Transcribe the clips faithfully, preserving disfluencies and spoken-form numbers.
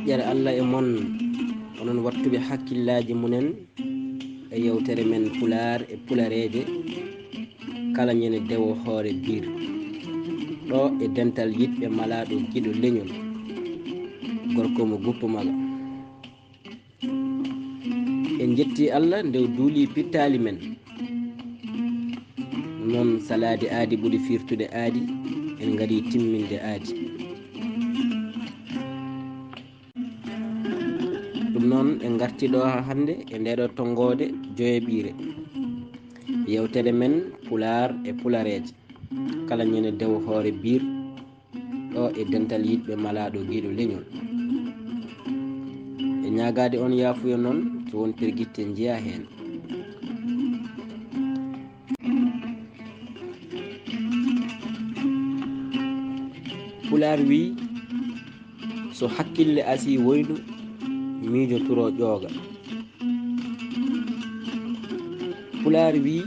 Moƴƴere Allah e mon, onon wattuɓe hakkillaaji mumen e yewtere men Pulaar e Pulareeje, kala ñande dewo hoore biir, ɗo e dental yiɗɓe malaaɗo giɗo leñol, gorko mo guppo maga. En njetti Allah nde o duuli pittaali men. Non salaade aadi ɓuri firtude aadi, en ngari timminde aadi. Ɗum noon, en ngarti ɗo haa hannde e ndeɗo tonngoode joyeɓiire. Yewtere men Pulaar e Pulareeje. Kala ñande dewo hoore biir, ɗo e dental yiɗɓe malaaɗo giɗo leñol. E ñaagaade on yaafuya noon, so won pergitte njiya heen. Pulaar wii, so hakkille asii woydu, miijo turo ƴooga. Pulaar wii,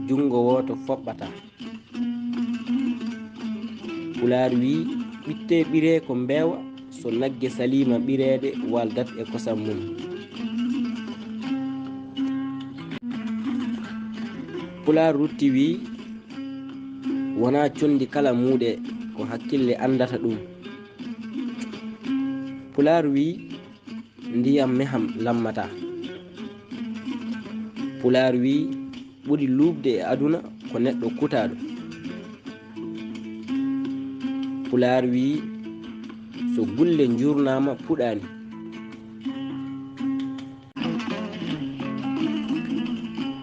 junngo wooto foɓɓataa. Pulaar wii, ɓitte ɓiree ko mbeewa, so nagge saliima ɓireede, waldat e kosam mum. Pulaar rutti wii, wonaa conndi kala muuɗe, ko hakkille anndata ɗum. Pulaar wii, ndiyam meham lammataa. Pulaar wii, ɓuri luuɓde e aduna ko neɗɗo kutaaɗo. Pulaar wii, so gulle njuurnaama puɗaani.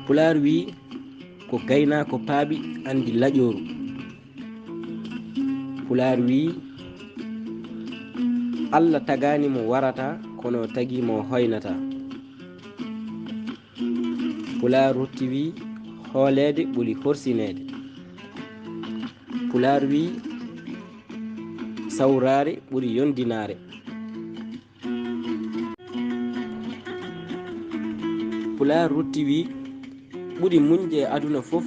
Pulaar wii, ko gaynaako paaɓi anndi laƴooru. Pulaar wii, Allah tagaani mo warataa, kono o tagi mo hoynataa. Pulaar rutti wii, hooleede ɓuri horsineede. Pulaar wii, sawraare ɓuri yondinaare. Pulaar rutti wii, ɓuri muñde e aduna fof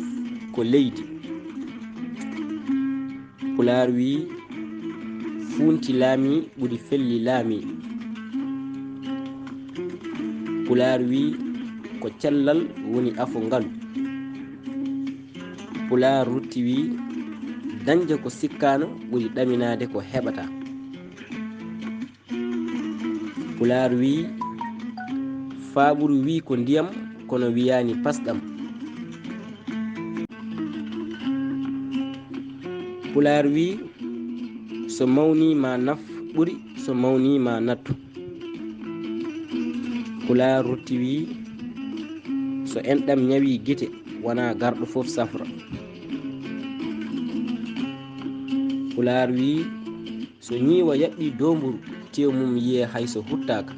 ko leydi. Pulaar wii, fuunti laamii ɓuri felli laamii. Pulaar wii, ko cellal woni afo ngalu. Pulaar rutti wii, dañde ko sikkaano ɓuri ɗaminaade ko heɓataa. Pulaar wii, faaɓuru wii ko ndiyam, kono wiyaani pasɗam. Pulaar wii, so mawnii ma naf ɓuri so mawnii ma nattu. Pulaar rutti wii, so enɗam ñawii gite, wonaa garɗo fof safra. Pulaar wii, so ñiiwa yaɓɓii doomburu, tew mum yiyee hay so huttaaka.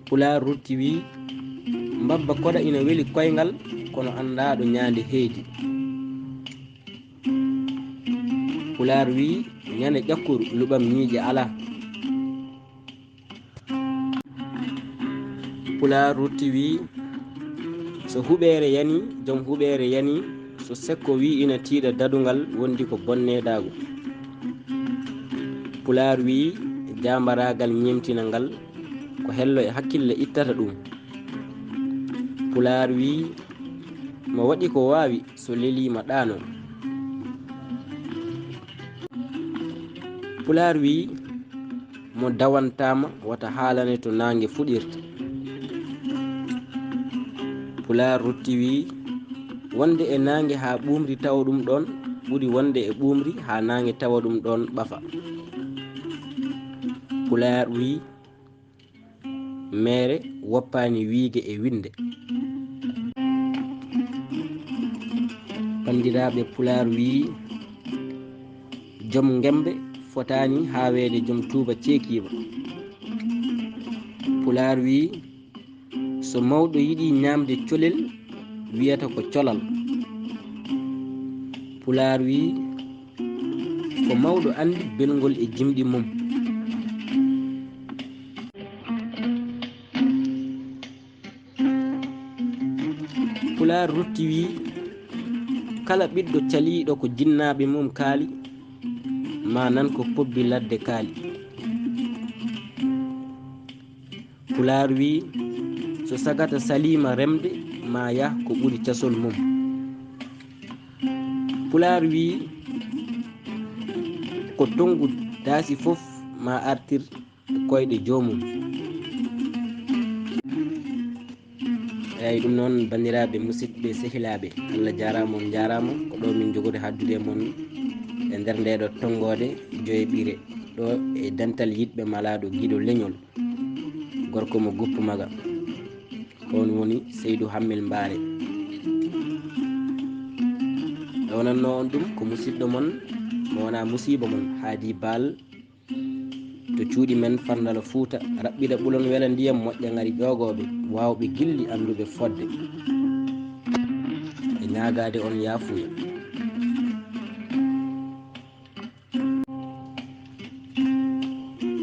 Pulaar rutti wii, mbabba koɗa ina weli koyngal, kono anndaa ɗo ñaande heedi. Pulaar wii, ñande ƴakkuru luɓam ñiiƴe alaa. Pulaar rutti wii, so huɓeere yanii, joom huɓeere yanii, so sekko wii ina tiiɗa dadungal, wondi ko bonneedaagu. Pulaar wii, jaambaraagal ñeemtinangal, ko hello e hakkille ittata ɗum. Pulaar wii, mo waɗi ko waawi, so leliima ɗaanoo. Pulaar wii, mo dawantaama wata haalane to naange fuɗirta. Pulaar rutti wii, wonde e naange haa ɓuumri tawa ɗum ɗoon ɓuri wonde e ɓuumri haa naange tawa ɗum ɗoon ɓafa. Pulaar wii, meere woppaani wiige e winnde. Banndiraaɓe, Pulaar wii, joom ngembe fotaani haaweede joom tuuba ceekiiba. Pulaar wii, so mawɗo yiɗii ñaamde colel, wiyata ko colal. Pulaar wii, ko mawɗo anndi belngol e jimɗi mum. Pulaar rutti wii, kala ɓiɗɗo caliiɗo ko jinnaaɓe mum kaali, ma nan ko pobbi ladde kaali. Pulaar wii, so sagata saliima remde, ma yah ko ɓuri casol mum. Pulaar wii, ko tonngu daasi fof ma artir koyɗe joomum. Eyi, ɗum noon, banndiraaɓe, musidɓe, sehilaaɓe, Allah jaaraama, on njaaraama. Ko ɗo min njogori haddude e mon e nder ndeɗo tonngoode joyeɓire, ɗo e dental yiɗɓe malaaɗo giɗo leñol, gorko mo Guppu Maga. On woni Seydu Hammel Mbaare. Ɗawnatnoo on ɗum ko musiɗɗo mon, mo wonaa musiiba mon, Haadi Baal, to cuuɗi men Farndala Fuuta, raɓɓiɗa ɓulon wela ndiyam, moƴƴa ŋari ƴoogooɓe, waawɓe gilli, annduɓe fodde. E ñaagaade on yaafuya.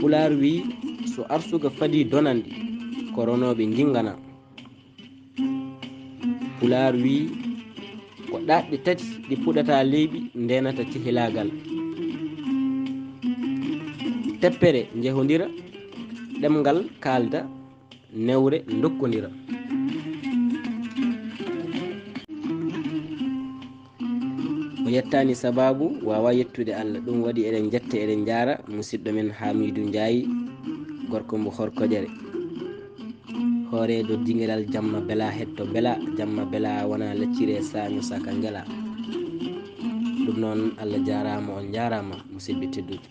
Pulaar wii, so arsuka fadii donanɗi, ko ronooɓe njinnganaa. Pulaar wii, ko ɗaatɗe tati ɗi puɗata leydi, ndeenata cehilaagal. Teppere njehondira, ɗemngal kaalda, newre ndokkondira. O yettaani sabaabu, waawa yettude Allah. Ɗum waɗi eɗen njette, eɗen njaara musiɗɗo men Haamiidu Njaay, gorko mbo Horkoƴere. Hooreejo dingiral Jamma Bela, hetto Bela, Jamma Bela wona laccire, saaño saka ngela. Ɗum noon, Allah jaaraama, on njaaraama, musidɓe tedduɓe.